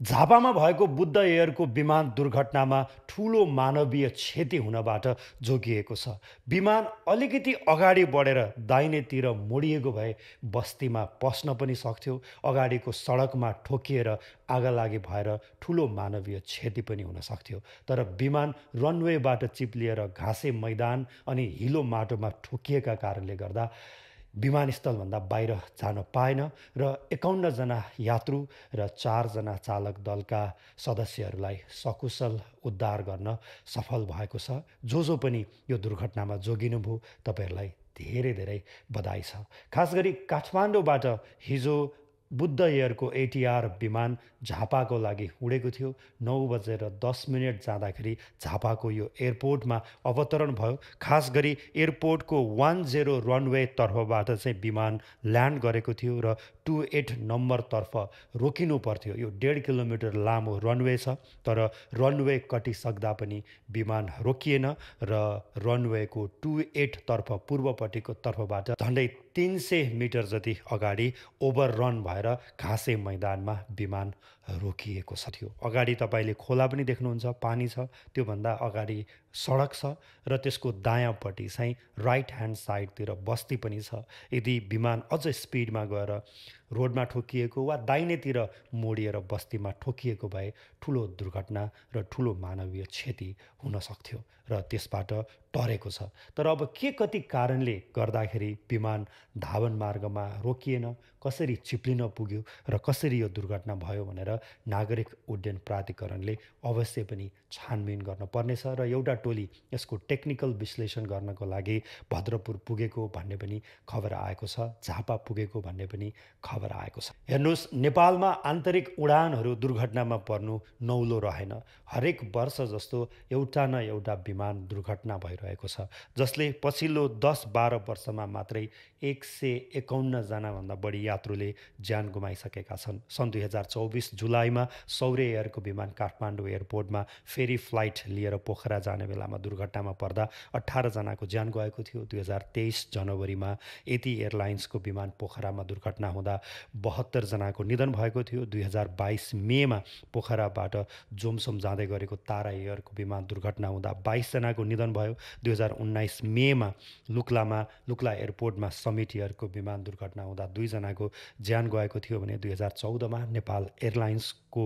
झापामा भएको बुद्ध एयरको विमान दुर्घटनामा ठूलो मानवीय क्षति हुनबाट जोगिएको छ। विमान अलिकति अगाडि बढेर दाहिनेतिर मोडिएको भए बस्तीमा पस्न पनि सक्थ्यो। अगाडिको सडकमा ठोकिएर आगलागी भएर ठूलो मानवीय क्षति पनि हुन सक्थ्यो। तर विमान रनवेबाट चिप्लिएर घाँसे मैदान अनि हिलो माटोमा ठोकिएका कारणले गर्दा विमानस्थलभन्दा बाहिर जान पाएन र 51 जना यात्रु र 4 जना चालक दलका सदस्यहरूलाई सकुशल उद्धार गर्न सफल भएको छ। जो पनि यो दुर्घटनामा जोगिनुभयो तपाईँहरूलाई धेरै धेरै बधाई छ। खास गरी काठमाडौँबाट हिजो बुद्ध एयरको एटिआर विमान झापाको लागि उडेको थियो। 9:10 जाँदाखेरि झापाको यो एयरपोर्टमा अवतरण भयो। खास गरी एयरपोर्टको 10 रनवे तर्फबाट चाहिँ विमान ल्यान्ड गरेको थियो र 28 नम्बरतर्फ रोकिनु पर्थ्यो। यो 1.5 किलोमिटर लामो रनवे छ, तर रनवे कटिसक्दा पनि विमान रोकिएन र रनवेको 28 तर्फ पूर्वपट्टिको तर्फबाट झन्डै 300 मिटर जति अगाडि ओभररन भएर घाँसे मैदानमा विमान रोकिएको थियो। अगाडि तपाईँले खोला पनि देख्नुहुन्छ, पानी छ। त्योभन्दा अगाडि सडक छ र त्यसको दायाँपट्टि चाहिँ राइट ह्यान्ड साइडतिर बस्ती पनि छ। यदि विमान अझ स्पिडमा गएर रोडमा ठोकिएको वा दाहिनेतिर मोडिएर बस्तीमा ठोकिएको भए ठुलो दुर्घटना र ठुलो मानवीय क्षति हुन सक्थ्यो र त्यसबाट टरेको छ। तर अब के कति कारणले गर्दाखेरि विमान धावन मार्गमा रोकिएन, कसरी चिप्लिन पुग्यो र कसरी यो दुर्घटना भयो भनेर नागरिक उड्डयन प्राधिकरणले अवश्य पनि छानबिन गर्न पर्नेछ र एउटा टोली यसको टेक्निकल विश्लेषण गर्नको लागि भद्रपुर पुगेको भन्ने पनि खबर आएको छ। झापा पुगेको भन्ने पनि खबर आएको छ। हेर्नुहोस्, नेपालमा आन्तरिक उडानहरू दुर्घटनामा पर्नु नौलो रहेन। हरेक वर्ष जस्तो एउटा न एउटा विमान दुर्घटना भइरहेको छ, जसले पछिल्लो 10-12 वर्षमा मात्रै 151 जनाभन्दा बढी यात्रुले ज्यान गुमाइसकेका छन्। सन् 2024 जुलाईमा सौर्य एयरको विमान काठमाडौँ एयरपोर्टमा फेरी फ्लाइट लिएर पोखरा जाने बेलामा दुर्घटनामा पर्दा 18 जनाको ज्यान गएको थियो। 2023 जनवरीमा यति एयरलाइन्सको विमान पोखरामा दुर्घटना हुँदा 72 जनाको निधन भएको थियो। 2022 मेमा पोखराबाट जोमसोम जाँदै गरेको तारा एयरको विमान दुर्घटना हुँदा 22 जनाको निधन भयो। 2019 मेमा लुक्ला एयरपोर्टमा समिट एयरको विमान दुर्घटना हुँदा 2 जनाको ज्यान गएको थियो भने 2014मा नेपाल एयरलाइन्सको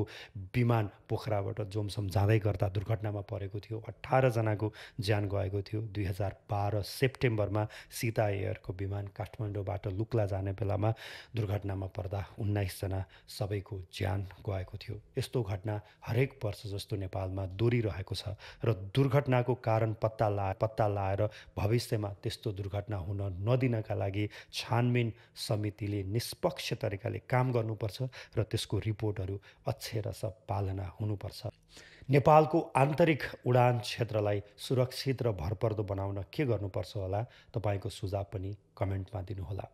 विमान पोखराबाट जोमसोम जाँदै गर्दा दुर्घटनामा परेको थियो, 18 जनाको ज्यान गएको थियो। 2012 सेप्टेम्बरमा सीता एयरको विमान काठमाडौँबाट लुक्ला जाने बेलामा दुर्घटनामा पर्दा 19 जना सबैको ज्यान गएको थियो। यस्तो घटना हरेक वर्ष जस्तो नेपालमा दोहोरिरहेको छ र दुर्घटनाको कारण पत्ता लाएर भविष्यमा त्यस्तो दुर्घटना हुन नदिनका लागि छानबिन समितिले निष्पक्ष तरिकाले काम गर्नुपर्छ र त्यसको रिपोर्टहरू अक्षरशः पालना हुनुपर्छ। नेपालको आन्तरिक उडान क्षेत्रलाई सुरक्षित र भरपर्दो बनाउन के गर्नुपर्छ होला, तपाईँको सुझाव पनि कमेन्टमा दिनुहोला।